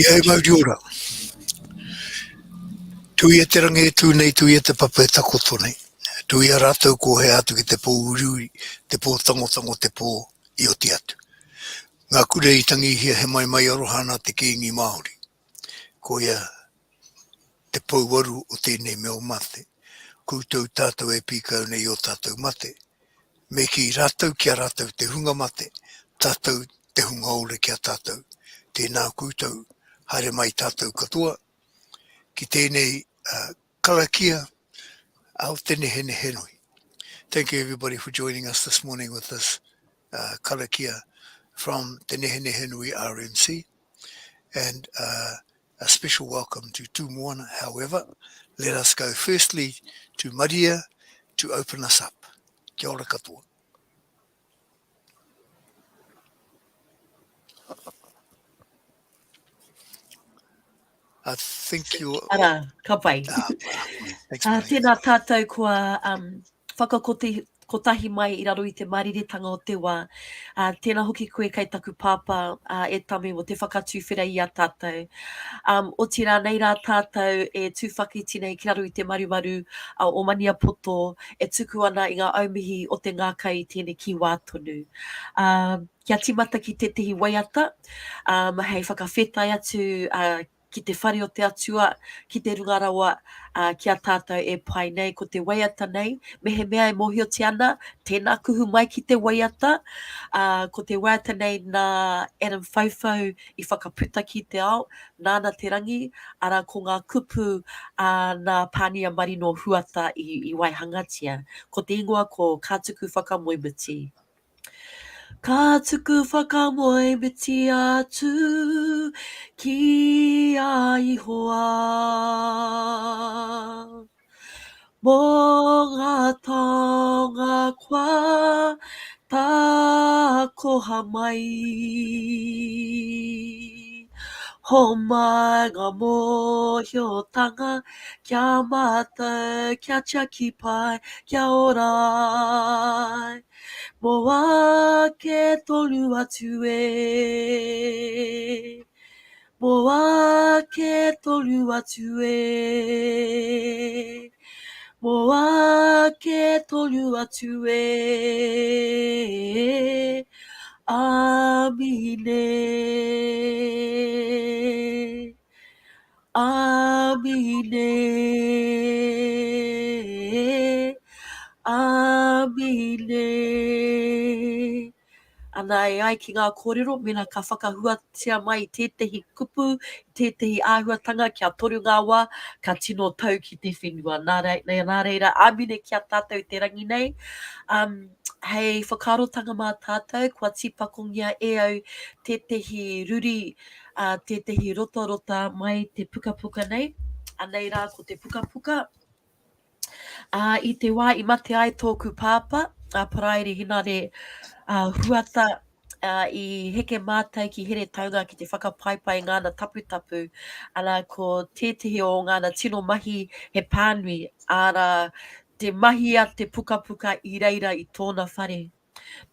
Tihei mauri ora. Tuia te rangi e tū nei, tuia te papa e takoto nei. Tuia rātou ko hea atu ki te pō uriuri, te pō tangotango, te pō i oti atu. Ngā kura i tangihia he maimai aroha nā te Kīngi Māori. Koia te pouaru o tēnei mea o mate. Koutou tātou e pīkau nei i ō tātou mate. Me kī rātou ki a rātou te hunga mate, tātou te hunga ora ki a tātou. Tēnā koutou, haere mai tātou katoa ki tēnei karakia o te Nehenehenui. Thank you everybody for joining us this morning with this uh, karakia from Te Nehenehenui RMC. And uh, a special welcome to Tūmoana. However, let us go firstly to Maria to open us up. Kia ora katoa. I think you Ara, ka pai. Ah, thanks, uh, tēnā tātou kua um, whakakoti kotahi mai i raro i te māriretanga o te wā. Uh, tēnā hoki koe kei taku pāpā uh, e Tami mō te whakatuwhera i a tātou. Um, otirā nei rā tātou e tūwhakiti nei ki raro i te marumaru uh, o Maniapoto e tuku ana i ngā aumihi o te ngākau i tēneki wā tonu. Uh, kia tīmata ki tētehi waiata um, hei whakawhetai atu uh, ki te whare o te Atua, ki te runga rawa, ā, ki a tātou e pai nei. Ko te waiata nei, mehemea e mōhiotia ana, tēnā kuhu mai ki te waiata, ā, ko te waiata nei nā Adam Whauwhau i whakaputa ki te ao, nāna te rangi, arā, ko ngā kupu, ā, nā Pānia Marino Huata i, i waihangatia. Ko te ingoa ko Ka Tuku Whakamoemiti. Ka tuku whakamoemiti atu ki a Ihowa mō ngā taonga kua takoha mai. Homai ngā mōhiotanga kia mātau, kia tiaki pai, kia ora ai. Mō ake tonu atu e. Mō ake tonu atu e. Mō ake tonu atu e. Āmine. Āmine. Āmine. Ana e ai ki ngā kōrero, mēnā ka whakahuatia mai tētehi kupu, tētehi āhuatanga kia toru ngā wā, ka tino tau ki te whenua. Nā, rei, nā reira, āmine ki a tātou i te rangi nei. Um, hei whakaarotanga mā tātou, kua tīpakongia e au tētehi ruri ā, tētehi rotarota mai te pukapuka nei. Anei rā ko te pukapuka. Ā, i te wā i mate ai tōku pāpā, a Paraire Henare ā, Huata, ā, i heke mātou ki Heretaunga ki te whakapaipai i ngāna taputapu. Arā, ko tētehi o ngāna tino mahi he pānui, arā, te mahi a te pukapuka i reira i tōna whare.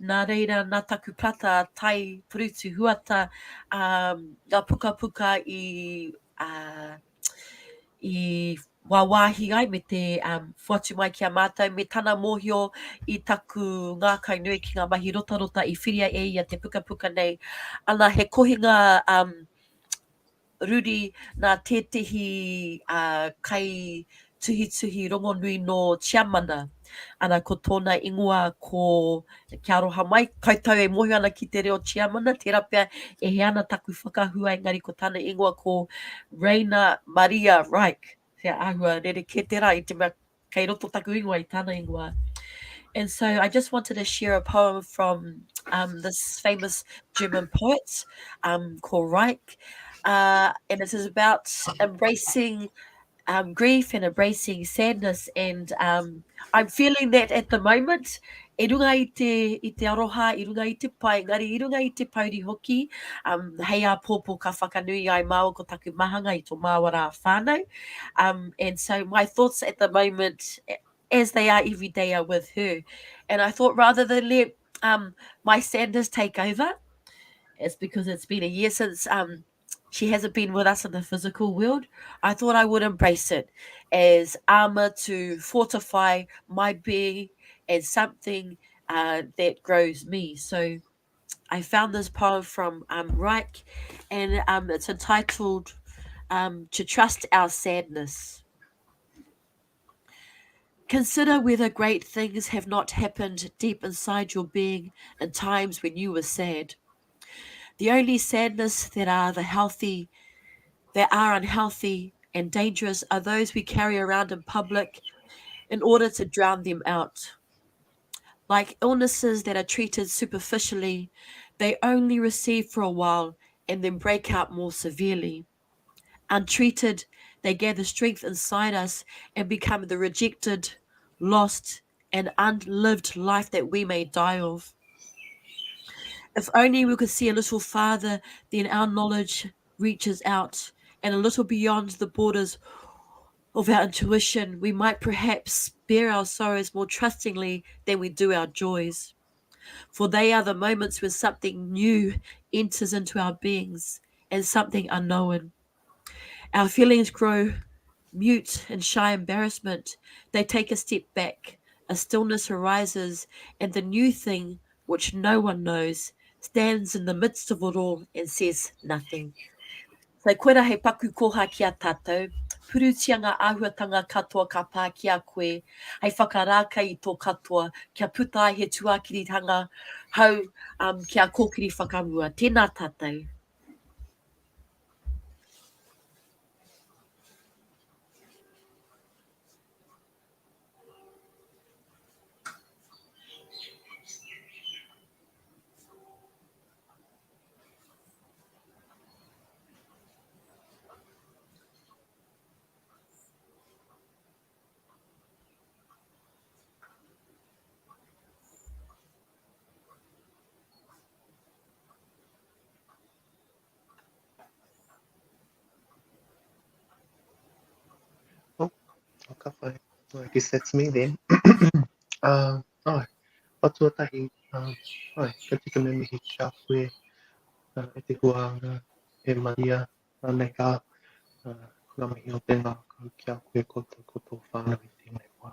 Nā reira, nā taku parata a Tai Purutu Huata ngā pukapuka i, i wāwāhi ai me te whoatu mai ki a mātou me tana mōhio i taku ngākau nui ki ngā mahi rotarota i whiria e ia te pukapuka nei. Ana he kohinga ruri nā tētehi kaituhituhi rongonui nō Tiamana, ana ko tōna ingoa ko, kia aroha mai, koutou e mōhio ana ki te reo Tiamana, tērā pea e hē ana taku whakahua engari ko tana ingoa ko Reina Maria Reich. He āhua rerekē tērā i te mea kei roto taku ingoa i tana ingoa. And so I just wanted to share a poem from um, this famous German poet um, called Reich. Uh, and it is about embracing um, grief and embracing sadness. And um, I'm feeling that at the moment. I runga i te, i te aroha, i runga i te pai, engari i runga i te pouri hoki, um, hei āpōpō ka whakanui ai māua ko taku mahanga i tō māua rā whānau. Um, and so my thoughts at the moment, as they are every day, are with her. And I thought rather than let um, my sadness take over, it's because it's been a year since um, she hasn't been with us in the physical world, I thought I would embrace it as armor to fortify my being and something uh, that grows me. So I found this poem from um, Reich, and um, it's entitled um, To Trust Our Sadness. Consider whether great things have not happened deep inside your being in times when you were sad. The only sadness that are the healthy, that are unhealthy and dangerous are those we carry around in public in order to drown them out. Like illnesses that are treated superficially, they only recede for a while and then break out more severely. Untreated, they gather strength inside us and become the rejected, lost, and unlived life that we may die of. If only we could see a little farther than our knowledge reaches out and a little beyond the borders of our intuition, we might perhaps bear our sorrows more trustingly than we do our joys. For they are the moments when something new enters into our beings and something unknown. Our feelings grow mute in shy embarrassment. They take a step back. A stillness arises, and the new thing, which no one knows, stands in the midst of it all and says nothing. So koira hei paku koha ki a tātou, purutia ngā āhuatanga katoa ka pā ki a koe, hei whakarākei i tō katoa, kia puta ai he tuakiritanga hou um, kia kōkiri whakamua. Tēnā tātou. Oh, ka whai. I guess that's me then. um, oh, o tuatahi, um, ai, ka tika me mihi ki a koe uh, e te huānga, e Maria, rānei rā, uh, ngā mihi o te ngākau ki a koe koutou ko tō whānau i tēnei wā.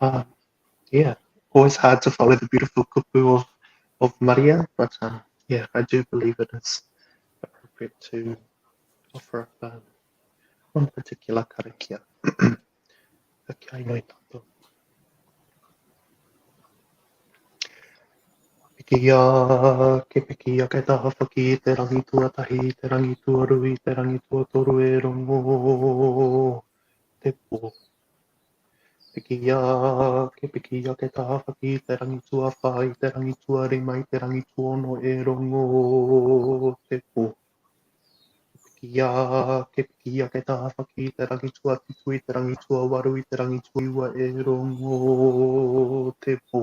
Um, yeah, always hard to follow the beautiful kupu of, of Maria, but um, yeah, I do believe it is appropriate to offer up um, one particular karakia. Ka kia inoi tātou. Piki ake, piki ake tāwhaki i te rangi tuatahi, i te rangi tuarua, i te rangi tuatoru e rongo te pō. Piki ake, piki ake tāwhaki i te rangi tuawhā, i te rangi tuarima, i te rangi tuaono e rongo te pō. Piki ake, piki ake tāwhaki i te rangi tuawhitu, i te rangi tuawaru, i te rangi tuaiwa e rongo te pō.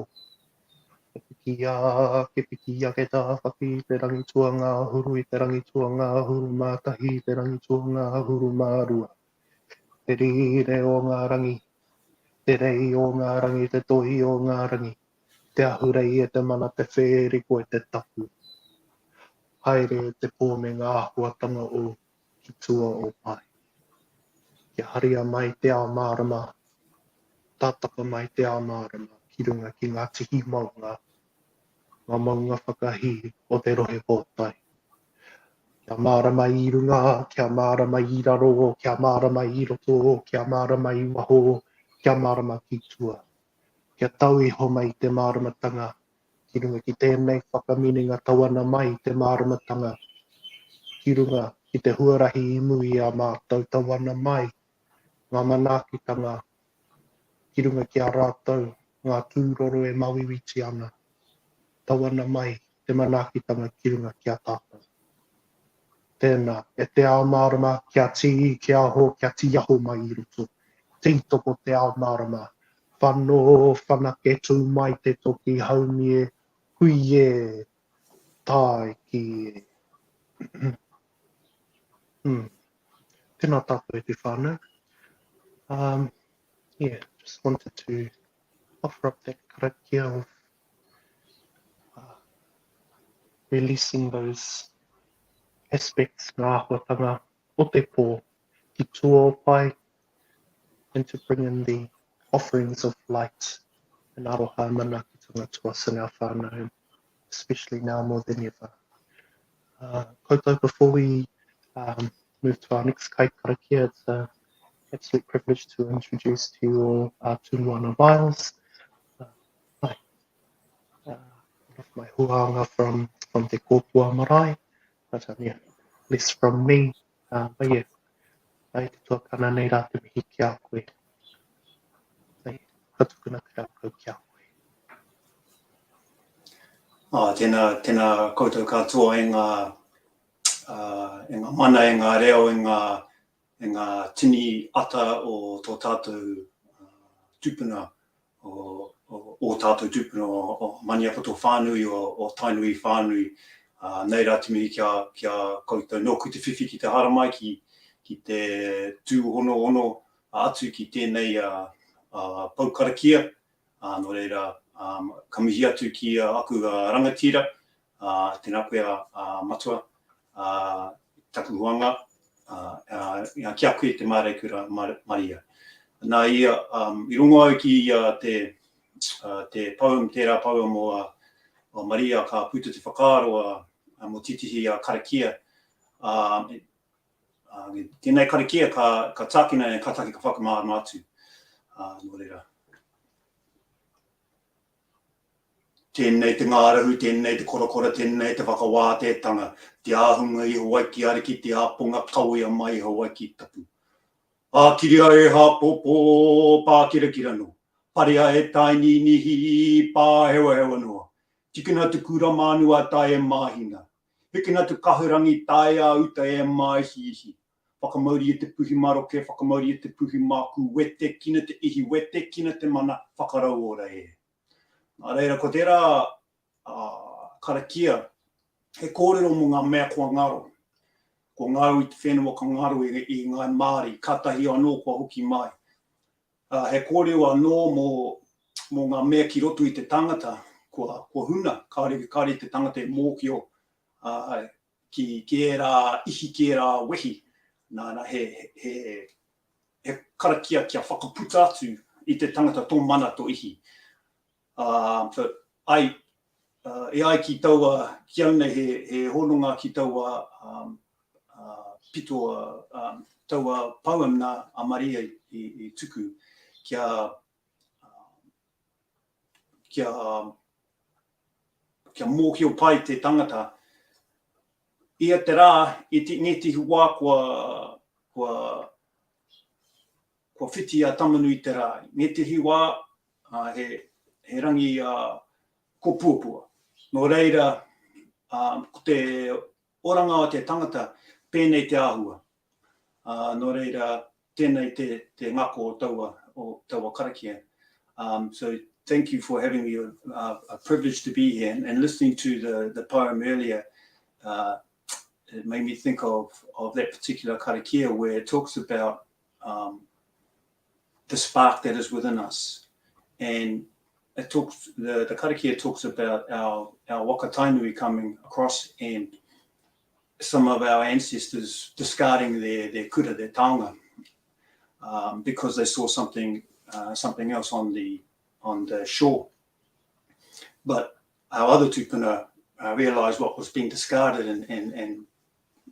Piki ake, piki ake tāwhaki i te rangi tuangahuru, i te rangi tuangahuru mā tahi, i te rangi tuangahuru mā rua. Te rire o ngā rangi, te rei o ngā rangi, te tohi o ngā rangi, te ahurei e te mana, te whēriko e te tapu. Haere e te pō me ngā āhuatanga o ki tua o pae. Kia haria mai te ao mārama, tātapa mai te ao mārama ki runga ki ngā tihi maunga, ngā maunga whakahī o te rohe pōtae. Kia mārama i runga, kia mārama i raro, kia mārama i roto, kia mārama i waho, kia mārama ki tua. Kia tau iho mai te māramatanga ki runga ki tēnei whakaminenga tau ana mai te māramatanga ki runga ki te huarahi i muri i a mātou tau ana mai ngā manaakitanga ki runga ki a rātou ngā tūroro e mauiuitia ana, tau ana mai te manaakitanga ki runga ki a tātou. Tēnā, e te ao mārama, kia tī, kia aho, kia tīaho mai i roto. Tītoko te ao mārama, whano, whanake, tū mai te toki, haumi e, hui e, tae ki e. Mm. Tēnā tātou e te whānau. Um, yeah, just wanted to offer up that karakia of uh, releasing those. aspects, ngā āhuatanga o te pō ki tua o pae and to bring in the offerings of light and aroha and manaakitanga to us and our whānau, especially now more than ever. Uh, koutou, before we um, move to our next kai karakia, it's an absolute privilege to introduce to you all uh, Tumuana Miles. Uh, hi. Uh, one of my huanga from, from Te Kōpua Marae, but um, yeah, less from me. Uh, but yeah, ai te tuakana nei rā te mihi ki a koe. Ai, ka tukuna te rākau ki a koe. Oh, tēnā, tēnā koutou katoa e ngā, uh, e ngā mana, e ngā reo, e ngā, e ngā tini ata o tō tātou uh, tupuna, o, o, o tātou tūpuna o, o Maniapoto whānui, o, o Tainui whānui. Uh, nei rā te mihi ki a, ki a koutou. Nōku te whiwhi ki te haramai, ki, ki te tūhonohono atu ki tēnei uh, uh, pou karakia. Uh, nō reira, um, ka mihi atu ki uh, aku uh, rangatira, uh, tēnā koe a, a Matua, uh, taku huanga, uh, ki a koe te Māreikura Maria. Nā ia, um, i rongo au ki uh, te, uh, te poem, tērā poem o, uh, o Maria ka puta te whakaaro a, a mo titihi a karakia. Uh, uh, tēnei karakia ka, ka tākina e ka taki ka whakamārama atu. Uh, nō reira. Tēnei te ngārahu, tēnei te korakora, tēnei te whakawāteatanga, te āhunga i Hawaiki Ariki, te āponga kawea mai i Hawaiki tapu. Ākiria e hāpōpō, pākirakira noa, parea e tāinīnihi, pāhewahewa noa, tikina te kura mānu a tae e māhina, hikina te kahurangi tae a uta e māihiihi, whakamauria te puhi maroke, whakamauria te puhi mākū, wetekina te ihi, wetekina te mana, whakarauora e. Nā reira, ko tērā karakia, he kōrero mō ngā mea kua ngaro. Kua ngaro i te whenua, kua ngaro i, i Ngāi Māori, kātahi anō kua hoki mai. Uh, he kōrero anō mō, mō ngā mea ki roto i te tangata, kua, kua huna, kāore, kāore te tangata e mōhio uh, ki, ki ērā ihi, ki ērā wehi. Nā, nā, he, he, he karakia kia whakaputa atu i te tangata tō mana tō ihi. Uh, so, ai, uh, e ai ki taua, ki au nei he, he hononga ki taua um, uh, pito, uh, um, taua poem nā a Maria i, i, i tuku kia, uh, kia, kia mōhio pai te tangata Ia te rā, i ngētehi wā kua, kua, kua whiti a Tamanui te rā. Ngētehi wā, he, he rangi kōpuapua. Nō reira, ko te oranga o te tangata, pēnei te āhua. Nō reira, tēnei te, te ngako o taua, o taua karakia. Um, so thank you for having me, uh, a privilege to be here and, and listening to the, the poem earlier. Uh, it made me think of, of that particular karakia where it talks about um, the spark that is within us. And it talks, the, the karakia talks about our, our waka tainui coming across and some of our ancestors discarding their, their kura, their taonga, um, because they saw something, uh, something else on the, on the shore. But our other tupuna uh, realised what was being discarded and, and, and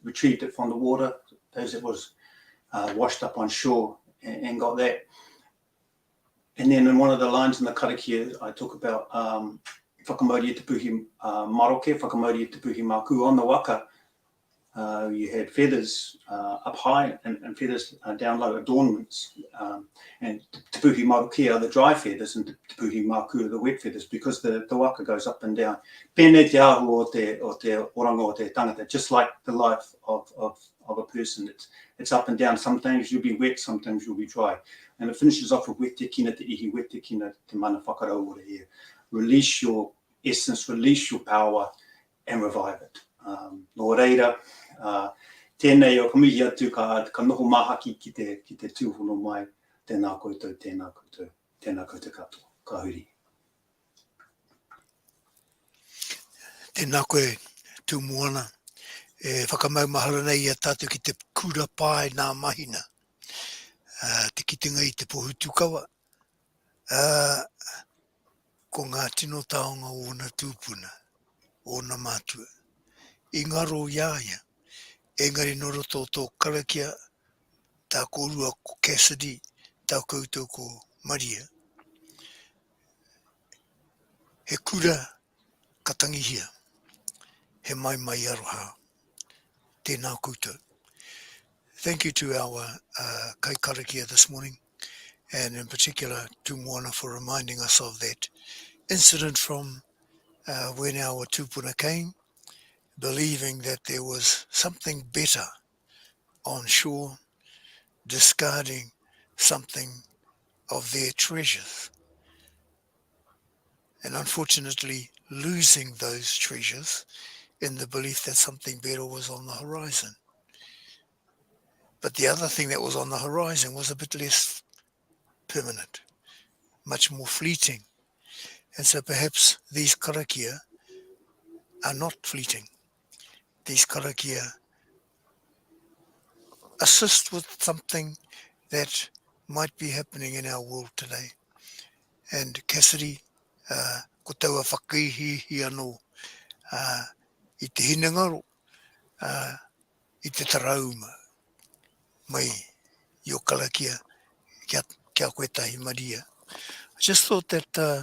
retrieved it from the water, as it was uh, washed up on shore, and, and got that. And then in one of the lines in the karakia, I talk about um, whakamauria te puhi uh, maroke, whakamauria te puhi mākū. On the waka, uh, you had feathers uh, up high and, and feathers uh, down low, adornments. Um, and te puhi maroke are the dry feathers and te puhi mākū are the wet feathers because the, the waka goes up and down. Pēnei te āhua o te, o te oranga o te tangata, just like the life of, of, of a person. It's, it's up and down. Sometimes you'll be wet, sometimes you'll be dry. And it finishes off with wetekina te ihi, wetekina te mana whakarauora here. Release your essence, release your power and revive it. Um, nō reira, uh, tēnei o ka mihi atu ka, ka noho māhaki ki te, ki te tūhono mai. Tēnā koutou, tēnā koutou, tēnā koutou katoa. Ka huri. Tēnā koe Tūmoana. E whakamaumahara nei i a tātou ki te kura pae nā mahina, te kitenga i te pohutukawa, ā, ko ngā tino taonga o ōna tūpuna, ōna mātua, i ngaro i a ia. Engari nō roto o tō karakia, tā kōrua ko Cassidy, tā koutou ko Maria, he kura ka tangihia, he maimai aroha. Tēnā koutou. Thank you to our uh, kaikarakia this morning, and in particular to Moana for reminding us of that incident from uh, when our tupuna came, believing that there was something better on shore, discarding something of their treasures. And unfortunately, losing those treasures in the belief that something better was on the horizon. But the other thing that was on the horizon was a bit less permanent, much more fleeting. And so perhaps these karakia are not fleeting. These karakia assist with something that might be happening in our world today. And Cassidy, uh, ko taua whakaihiihi anō uh, i te hinengaro, uh, i te tarauma mai i o karakia kia, kia koe tahi Maria. I just thought that uh,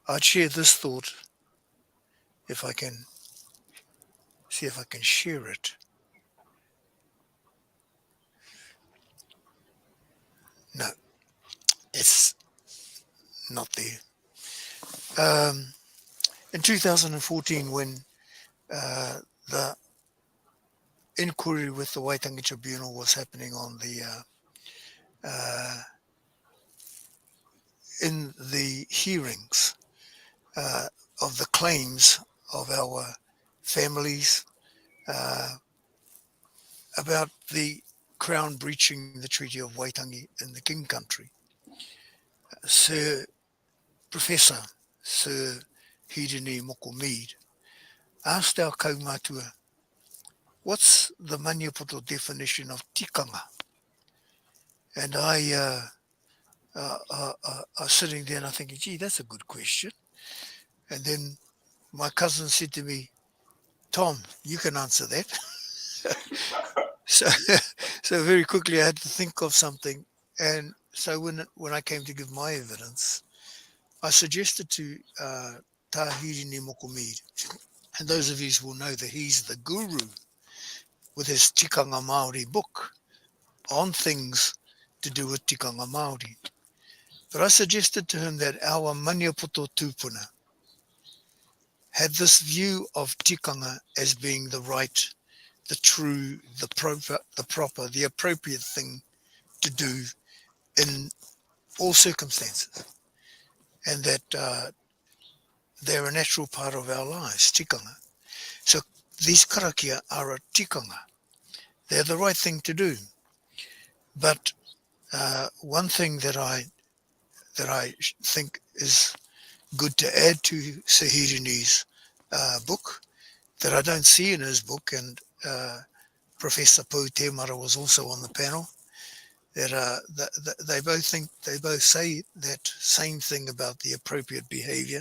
I'd share this thought if I can see if I can share it. No, it's not there. Um, in 2014, when uh, the inquiry with the Waitangi Tribunal was happening on the uh, uh, in the hearings uh, of the claims of our families uh, about the Crown breaching the Treaty of Waitangi in the King Country. Sir Professor Sir Hirini Moko Mead asked our kaumātua, what's the Maniapoto definition of tikanga? And I uh, uh, uh, uh, uh, sitting there and I'm thinking, gee, that's a good question. And then my cousin said to me, Tom, you can answer that. so, so very quickly I had to think of something. And so when, when I came to give my evidence, I suggested to uh, Tahirini Moko and those of you will know that he's the guru with his Tikanga Māori book on things to do with Tikanga Māori. But I suggested to him that our Maniapoto tūpuna had this view of tikanga as being the right, the true, the proper, the proper, the appropriate thing to do in all circumstances, and that uh, they're a natural part of our lives, tikanga. So these karakia are a tikanga. They're the right thing to do. But uh, one thing that I that I think is good to add to Sir Hirini's uh, book that I don't see in his book, and uh, Professor Pou Temara was also on the panel, that uh, th- th- they both think they both say that same thing about the appropriate behavior,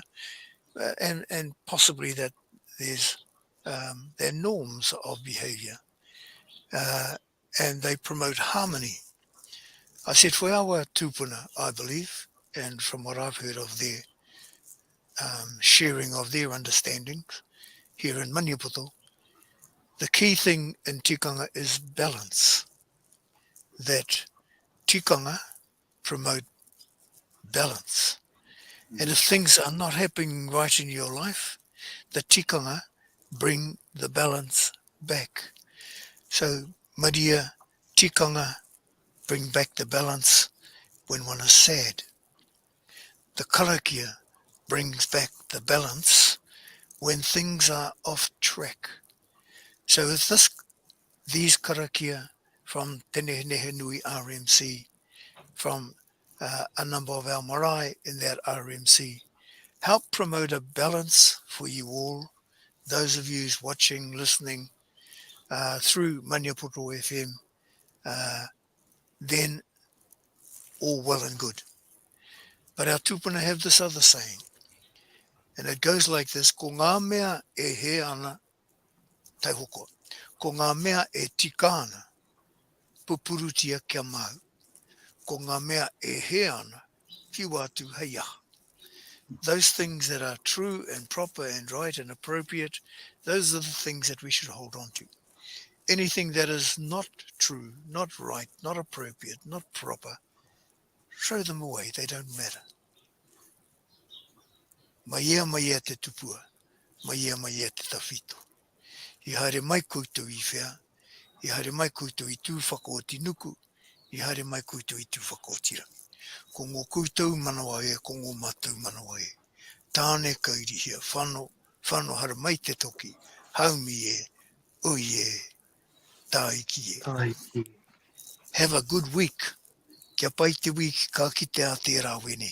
uh, and and possibly that there's um, their norms of behavior, uh, and they promote harmony. I said for our tupuna, I believe, and from what I've heard of their um, sharing of their understandings here in Maniapoto, the key thing in tikanga is balance. That tikanga promote balance. And if things are not happening right in your life, the tikanga bring the balance back. So, Maria, tikanga bring back the balance when one is sad. The karakia brings back the balance when things are off track. So if this, these karakia from Te Nehenehenui RMC, from uh, a number of our marae in that RMC, help promote a balance for you all, those of you watching, listening. uh, through Maniapoto FM, uh, then all well and good. But our tupuna have this other saying, and it goes like this, ko ngā mea e he ana, taihoko. Ko ngā mea e tika ana, pupurutia kia māu. Ko ngā mea e he ana, whiua atu hei aha. Those things that are true and proper and right and appropriate, those are the things that we should hold on to. Anything that is not true, not right, not appropriate, not proper, throw them away, they don't matter. Maiea maiea te tupua, maiea maiea te tawhito. I haere mai koutou i whea, i haere mai koutou i Tūwhakaoti nuku, i haere mai koutou i Tūwhakaoti rangi. Ko ngō koutou manawa e, ko ngō mātou manawa e. Tāne kairihia, whano, whano haramai te toki, haumi e, ui e, tāiki e. Tāiki. Have a good week. Kia pai te wiki, ka kitea tērā wene.